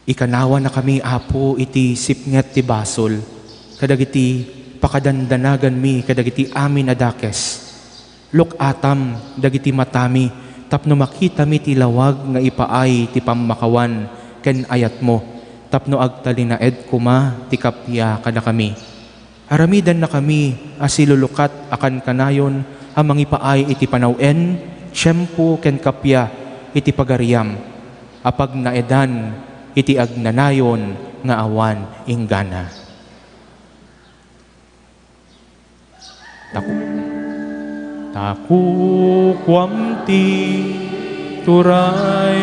Ikanawannakami, Apo, iti sipnget ti basol kadagiti pakadandanaganmi kadagiti amin a dakes. Luk-atam dagiti matami tapno makitami ti lawag nga ipaay ti pammakawan ken ayatmo, tapno agtalinaed koma ti kappia kadakami. Aramidennakami a silulukat a kankanayon a mangipaay iti panawen, tiempo, ken kappia iti pagariam a pagnaedan iti agnanayon nga awan inggana. Taku-, takukuam ti turay,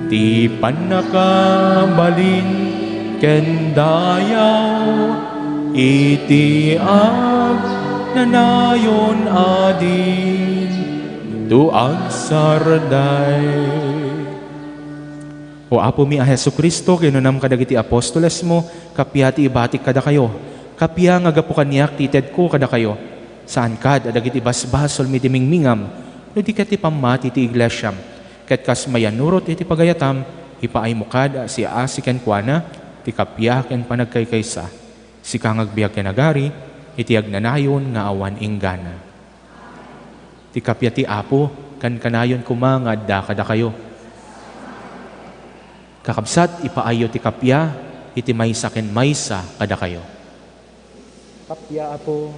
ti pannakabalin ken dayaw, iti agnanayon a dinto agsarday. O Apomi a Jesu-Cristo, kinunam kadagiti apostolesmo, kappia ti ibatik kadakayo, kappia nga gapu kaniak ti itedko kadakayo. Saan kad a dagiti basbasolmi ti mingmingam, no di ket ti pammati ti iglesiam. Ket kas mayannurot iti pagayatam, ipaaymo kad a siaasi kenkuana ti kappia ken panagkaykaysa. Sika nga agbiag ken agari iti agnanayon nga awan inggana. Ti kappia ti Apo, kankanayon koma nga adda kadakayo. Kakabsat, ipaayyo ti kappia iti maysa ken maysa kadakayo. Kappia, Apo.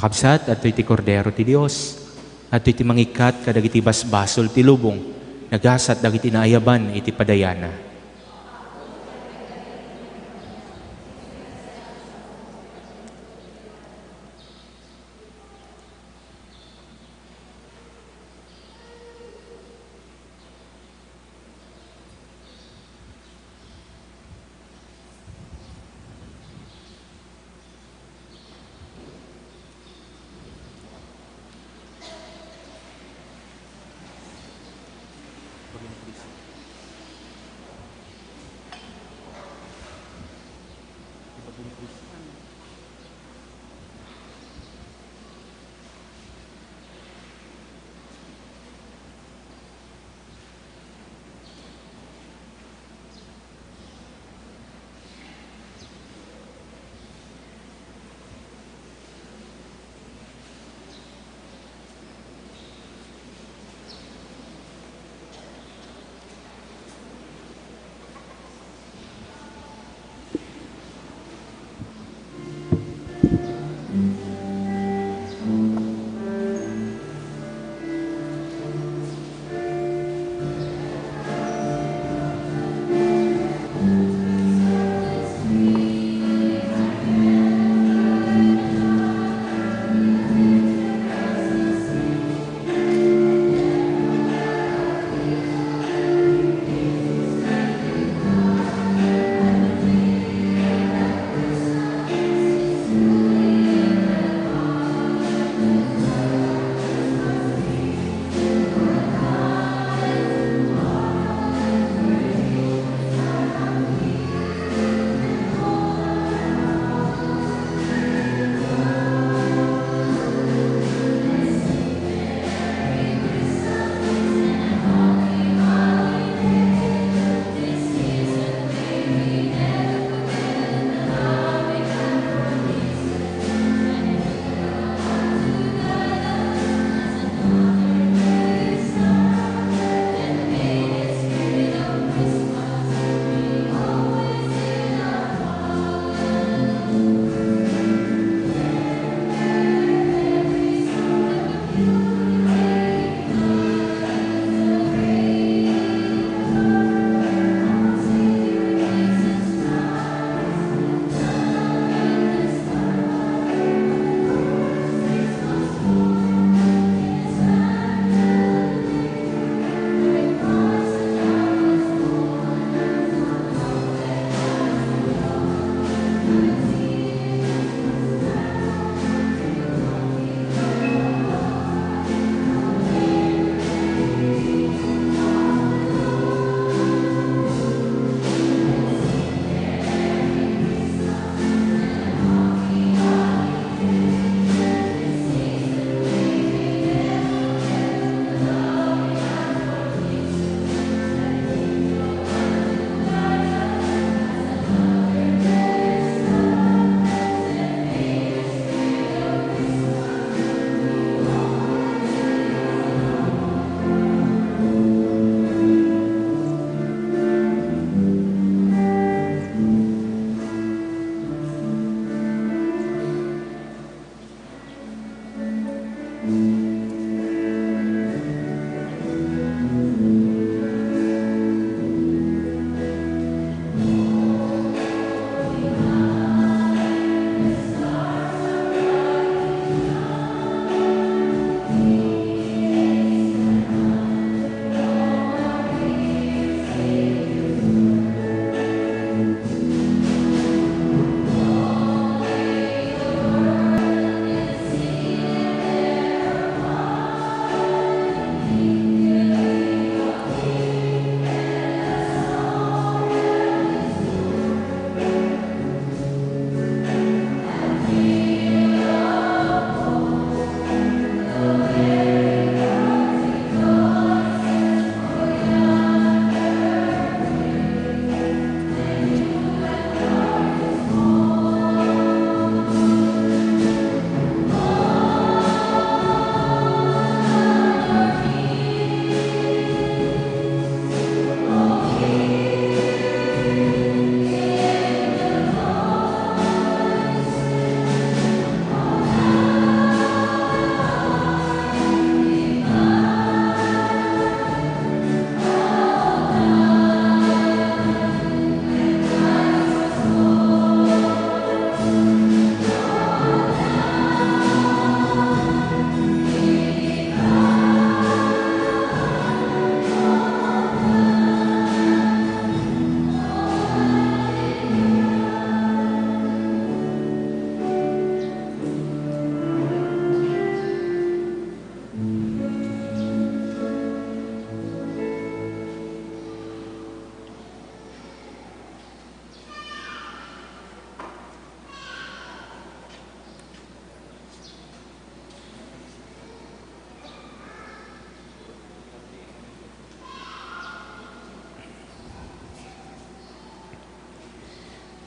Kakabsat, adtoy ti Kordero ti Dios. Adtoy ti mangikkat kadagiti basbasol ti lubong. Nagasat dagiti naayaban iti padayana.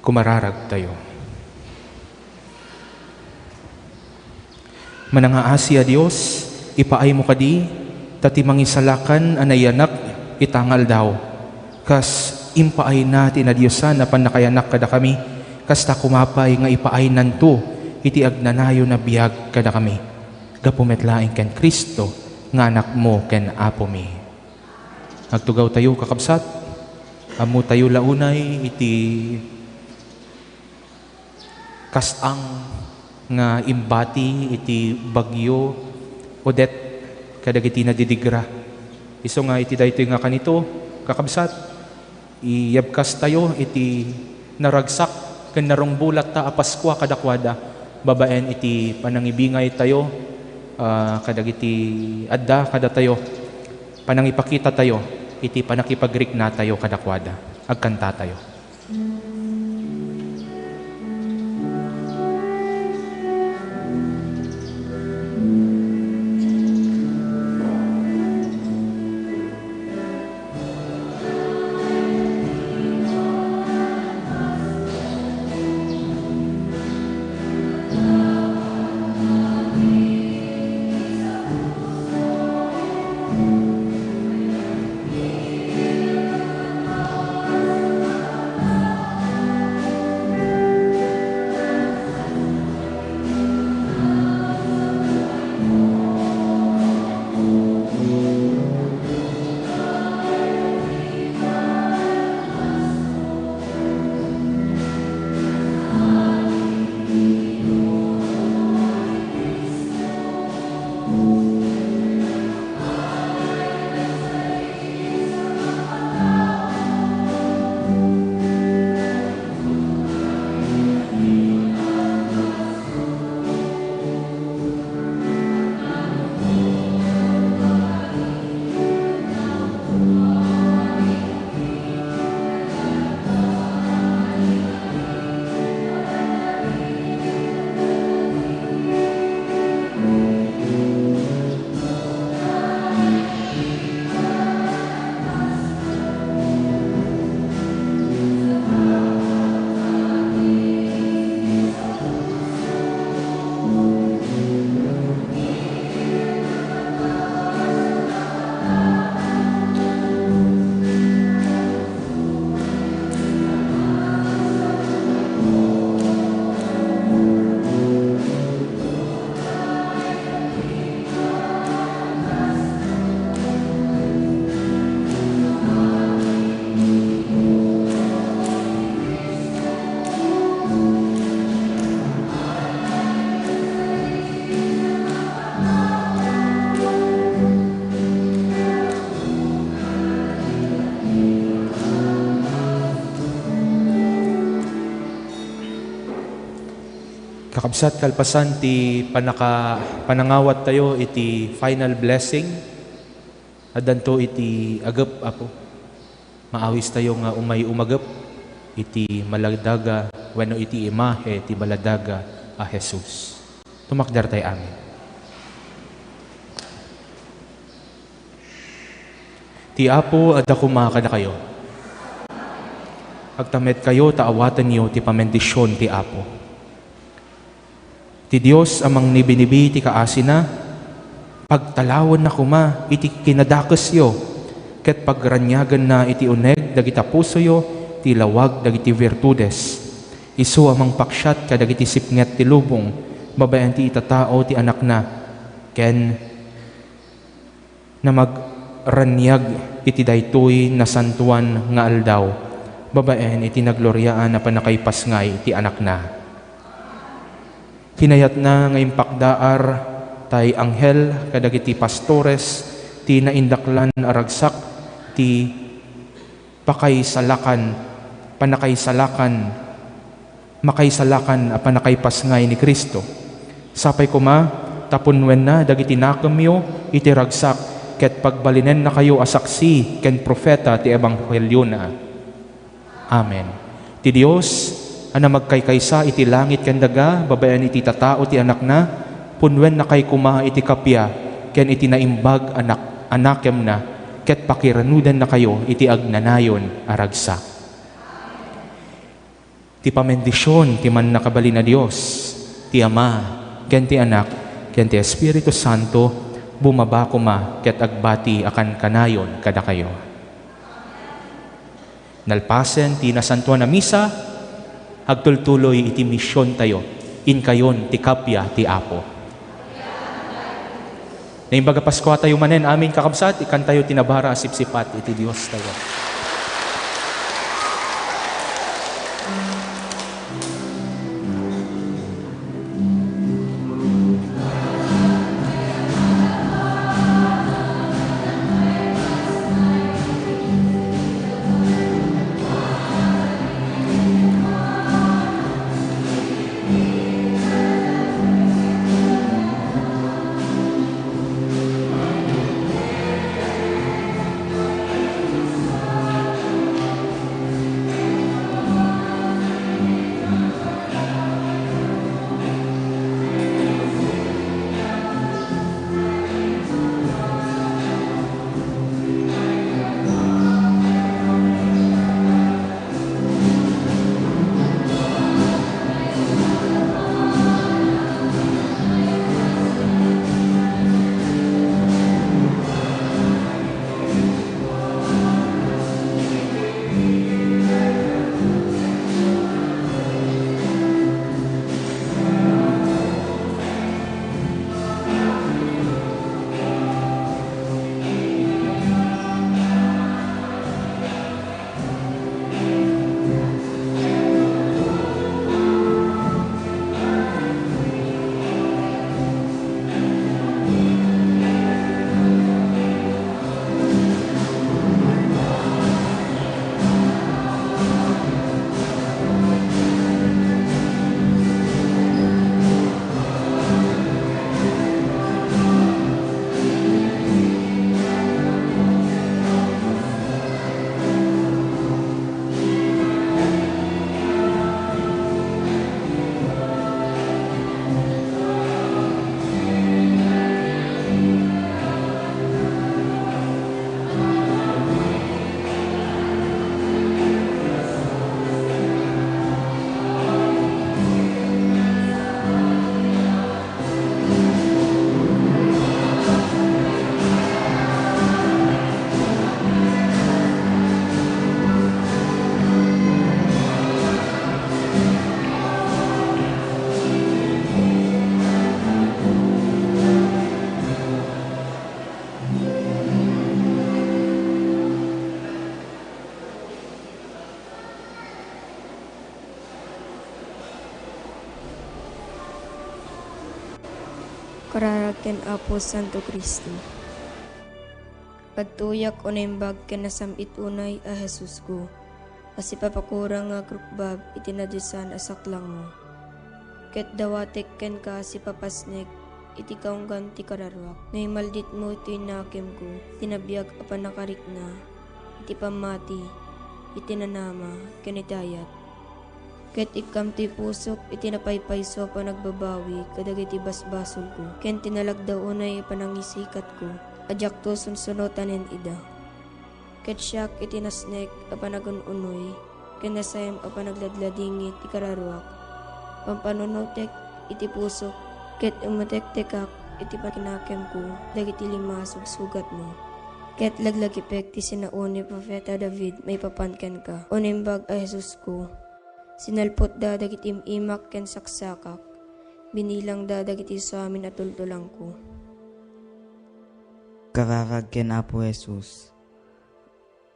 Kumararagtayo. Manangaasi a Dios, ipaaymo kadi, ta ti mangisalakan a nayanak ita nga aldaw, kas impaayna ti nadiosan a pannakayanak kadakami, kasta koma pay nga ipaaynanto iti agnanayon a biag kadakami, gapu met laeng ken Cristo nga Anakmo ken Apomi. Agtugawtayo, kakabsat. Ammotayo la unay iti kas-ang nga imbati iti Bagyo Odette kadagiti nadidigra. Isu nga iti daytoy nga kanito, kakabsat, iyabkastayo iti naragsak ken narungbolatta a Paskua kadakuada, babaen iti panangibingaytayo, ah, kadagiti adda kadatayo, panangipakitatayo iti pannakipagriknatayo kadakuada. Agkantatayo. Kakabsat, kalpasan ti panaka-, panangawattayo iti final blessing, addanto iti agep, Apo. Maawistayo nga umay umagep iti maladaga wenno iti imahe ti maladaga a Jesus. Tumakdertay amin. Ti Apo adda koma kadakayo. Agtamedkayo ta awatenyo ti pamendision ti Apo. Ti Dios a mangnibinibi ti kaasina, pagtalawenna koma iti kinadakesyo, ket pagraniagenna iti uneg dagiti pusoyo ti lawag dagiti virtudes. Isu a mangpaksiat kadagiti sipnget ti lubong babaen ti itatao ti Anakna, ken namagraniag iti daytoy nasantoan nga aldaw, babaen iti nagloriaan a pannakaipasngay ti Anakna. Kinayatna nga impakdaar tay anghel kadagiti pastores ti naindaklan a ragsak ti pakaisalakan, pannakaisalakan, makaisalakan a pannakaipasngay ni Cristo. Sapay koma ta punnoenna dagiti nakemyo iti ragsak ket pagbalinennakayo a saksi ken profeta ti ebangheliona. Amen. Ti Dios a namagkaykaysa iti langit ken daga babaen iti tatao ti Anakna, punnoennakay koma iti kappia ken iti naimbag a nak-, a nakemna, ket pakiranudennakayo iti agnanayon a ragsak. Ti pamendision ti Mannakabalin a Dios, ti Ama, ken ti Anak, ken ti Espiritu Santo, bumaba koma ket agbati a kankanayon kadakayo. Nalpasen ti Nasantoan a Misa, agtultuloy iti misiontayo, inkayon ti kappia ti Apo. Naimbag a Paskuatayo manen, amin kakabsat, ikantayo ti nabara a sipsipat iti Diostayo. Kararag ken Apo Santo Cristo. Adtoyak o naimbag ken nasam-it unay a Jesusko, a sipapakurang nga agrukbab iti nadiosan a saklangmo. Ket dawatek kenka a sipapasnek iti kaunggan ti kararuak. No imalditmo iti nakemko, iti nabiag a pannakarikna, iti pammati, iti nanama, ken iti ayat. Ket ikkam ti pusok iti napaypayso a panagbabawi kadagiti basbasolko, ken ti nalagda unay a panangisikatko a diakto sunsunotanen ida. Ket siak iti nasnek a panagun-unoy ken nasayam a panagladladingit ti kararuak, pampanunotek iti pusok, ket imutektekak iti pakinakemko dagiti lima a sugsugatmo. Ket laglagipek ti sinao ni Profeta David maipapan kenka, o Naimbag a Jesusko. Sinalpotda dagiti im-imak ken saksakak. Binilangda dagiti suamin a tultulangko. Kararag ken Apo Jesus.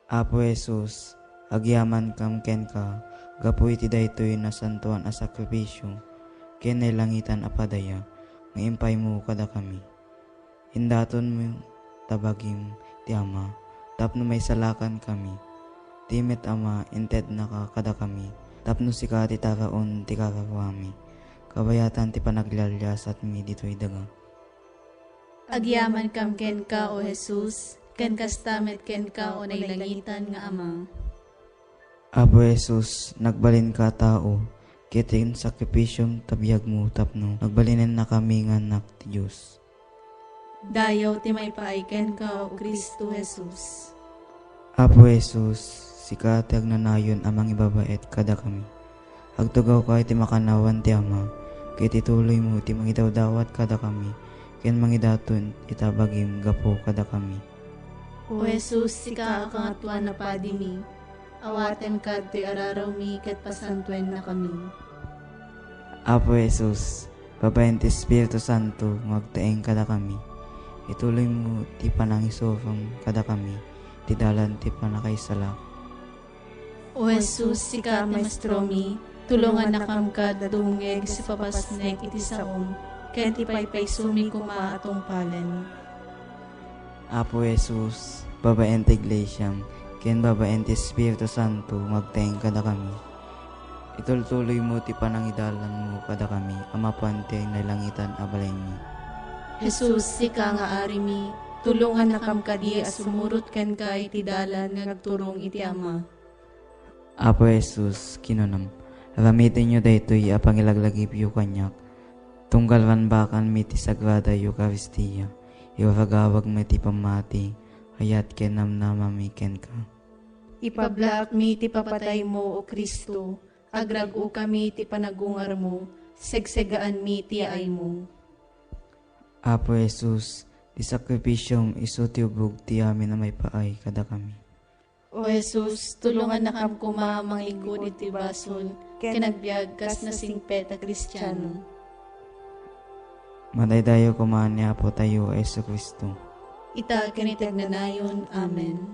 Apo Jesus, agyamankam kenka gapu iti daytoy nasantoan a sakrifisio ken nailangitan a padaya nga impaymo kadakami. Indatonmo ta bagim ti Ama tapno maisalakankami. Ti met Ama, intednaka kadakami tapno sika ti taraon ti kararuami, kabayatan ti panaglialiasatmi ditoy daga. Agyamankam kenka, O Jesus, ken kasta met kenka, O nailangitan nga Ama. Apo Jesus, nagbalinka a tao, ket insakripisom ta biagmo tapno nagbalinennakami nga annak ti Dios. Dayaw ti maipaay kenka, O Cristo Jesus. Apo Jesus, sika ti agnanayon a mangibabaet kadakami. Agtugawka iti makannawan ti Ama, ket ituloymo ti mangidawdawat kadakami, ken mangidaton ita bagim gapu kadakami. O Jesus, sika a Kangatoan a Padimi, awatenka ditoy ararawmi ket pasantuennakami. Apo Jesus, babaen ti Espiritu Santo nga agtaeng kadakami, ituloymo ti panangisurom kadakami, ti dalan ti pannakaisalak. O Jesus, sika a Maestromi, tulongannakam kad dumngeg sa ipapasnek iti saom, ken ti paypaysomi koma a tungpalen. Apo Jesus, babaen ti Iglesiam, ken babaen ti Espiritu Santo, nga agtaeng kadakami. Itultuloymo ti panangidalanmo kadakami a mapan ti nailangitan a balaymi. Jesus, sika nga Arimi, tulongannakam kadi a sumurot kenka iti dalan nga agturong iti Ama. Apo Jesus, kinunam, aramidenyo daytoy a pangilaglagipyo kaniak, tunggal rambakanmi ti Sagrada Eukaristia, iragawagmi ti pammati, ayat ken namnamami kenka. Ipablaakmi ti papataymo, O Cristo, agrag-okami ti panagungarmo, segsegaanmi ti yaaymo. Apo Jesus, ti sakrifisiom isu ti ubog ti amin a maipaay kadakami. O Jesus, tulongannakam koma a manglingkud iti basol ken agbiag kas nasingpet a Kristiano. Madaydayaw koma ni Apotayo a Jesu-Cristo. Ita ken iti agnanayon. Amen.